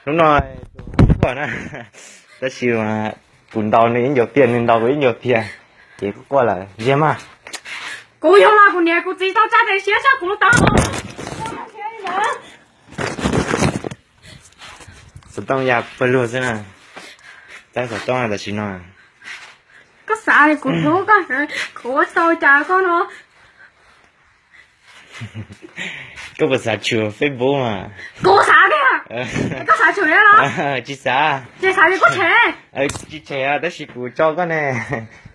Hnub no quaj na, tab sis mas kuv ntaus nws ib ncuav pias, nws ntaus kuv ib ncuav pias, ces kuj quaj lawm, ntsia mas. Kuv yog los kuv niam kuv txiv tau tsa tes siab tshaj kuv lub tau. Xov tooj ya pawg lug xwb na, tsaib xov tooj tam sim no. Koj xav kuv hlub koj, kuv ua tau cas koj no. Koj puas xav tshum Facebook mas? Kuv xav tiag. Koj xav tshum los? Tsis xav. Tsis xav li koj tshem. Tsis tshem tab sis kuv tso koj ne.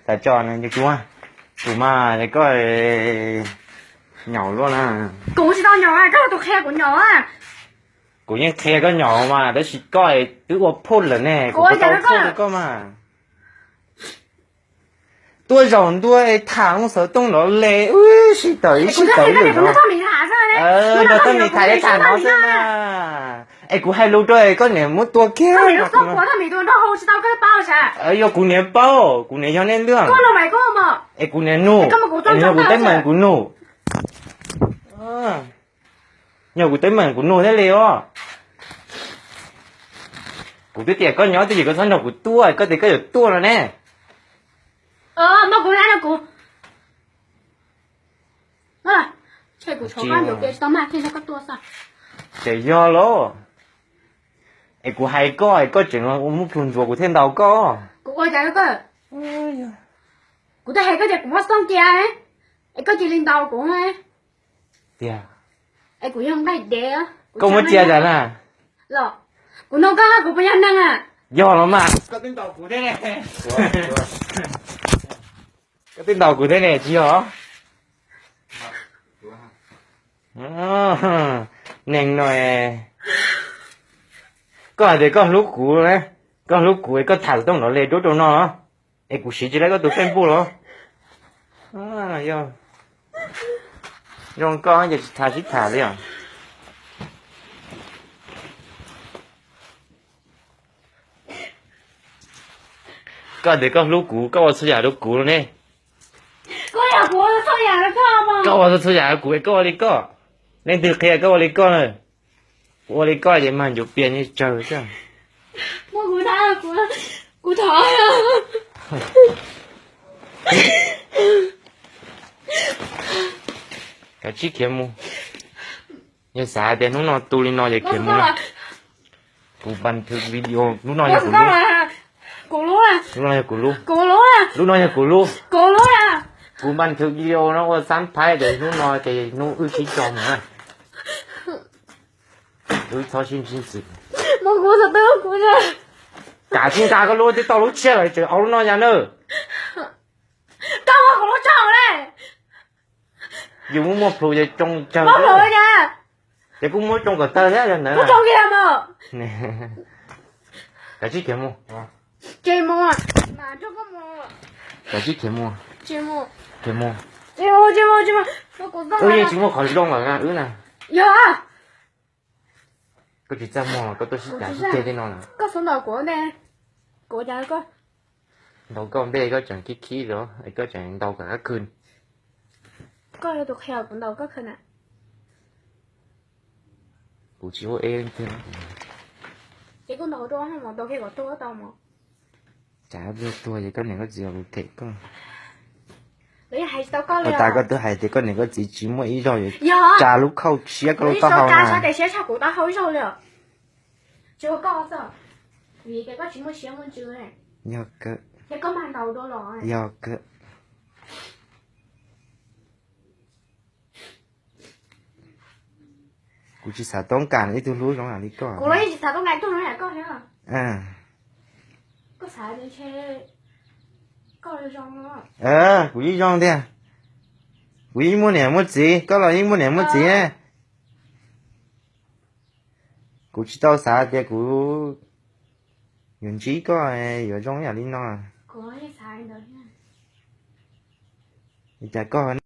Xav tso no ces kuv, kuv mas koj nyaum luaj na. Kuv tsis tau nyaum, koj tus qhia kuv nyaum. Kuv yeej qhia koj nyaum mas tab sis koj twb ua phauj lawm ne, kuv puas tau phauj rau koj mas. Tuaj zaum ntua es tham lub xov tooj nrov le, wb sib tawm ib sib tawm ib lwm no. Nrog Toj Mis tham es tham no xwb na. Es kuv hais lus rau es koj niam muab tua kiag. Yog kuv niam paub, kuv niam yog nej lwj. Es kuv niam nug, es nug kuv teeb meem kuv nug. Yog kuv teeb meem kuv nug thiaj li os. Kuv twb tias koj nyob twj ywm koj txhob nrog kuv tuaj, koj tias koj yuav tuaj no ne. Ces yog los. Es kuv hais koj es koj tseem ua muaj plhus ntxuav kuv thiaj ntaus koj. Kuv ua cas rau koj? Kuv twb hais koj tias kuv muaj xoj cia, es koj cia li ntaus kuv. Tiag. Es kuv yog nqaij dev. Koj muab cia tas na. Los, kuv nug koj, kuv puas yog neeg a? Yog los mas. Koj twb ntaus kuv thiab ne. Koj twb ntaus kuv thiab ne, tsis yog? Neeg no, koj hais tias koj hlub kuv, koj hlub kuv es koj tham xov tooj nrov le duab rau no, es kuv siv tsis tau koj tus Facebook los? Yog zoo koj ces tsis tham sib tham li os. Koj tias koj hlub kuv, koj ua txhua yam rau kuv los ne. Koj ua txhua yam rau kuv es koj ua li koj. Leej twg qhia koj ua li koj na? Kuv ua li koj ces mag ncuav pias nyob tsawg xwb. Kav tsij khiav mus. Yog xav tias hnub no tu li no ces khiav mus na. Kuv npa thwv video, lub no yog kuv lub. Lub no yog kuv lub. Lub no yog kuv lub. Kuv npa thwv video no ua xab phaib ces hnub no ces hnub wb sib tso mus na. Wb txhob sib ntsib ntxiv. Kav tsij nqa koj lub, twb tau lub tshiab lawm tseem au lub no yas na. Yus muaj muaj plhus ces tsoo tsawg. Ces kuj muab tsoo kom tawg thiab yog ntawd. Kav tsij khiav mus. Kav tsij khiav mus. Khiav mus. Wb yeej tsis muaj qhov zoo lawm na wb na. Koj tsis txaj muag los koj tuaj sib cav sib ceg tej no na. Ntaus koj npej koj tseem khib khib los es koj tseem ntaus kom qab khw. Kuv tsis ua eb tiag. Cas tuag ces koj niam koj txiv los them koj. Ua tas koj twb hais tias koj niam koj txiv tsis muaj ib zaug yuav tsa lub khauj tshiab koj lub taub hau na. Yog kawg. Yog kawg. Kuv tsis xav toob kas ib tug hlub zoo li koj. Kuv yeej zoo tiag. Kuv yeej muaj niam muaj txiv, koj los yeej muaj niam muaj txiv ne. Kuv tsis tau xav tias kuv yuav ntsib koj yuav zoo yam li no. Li cas koj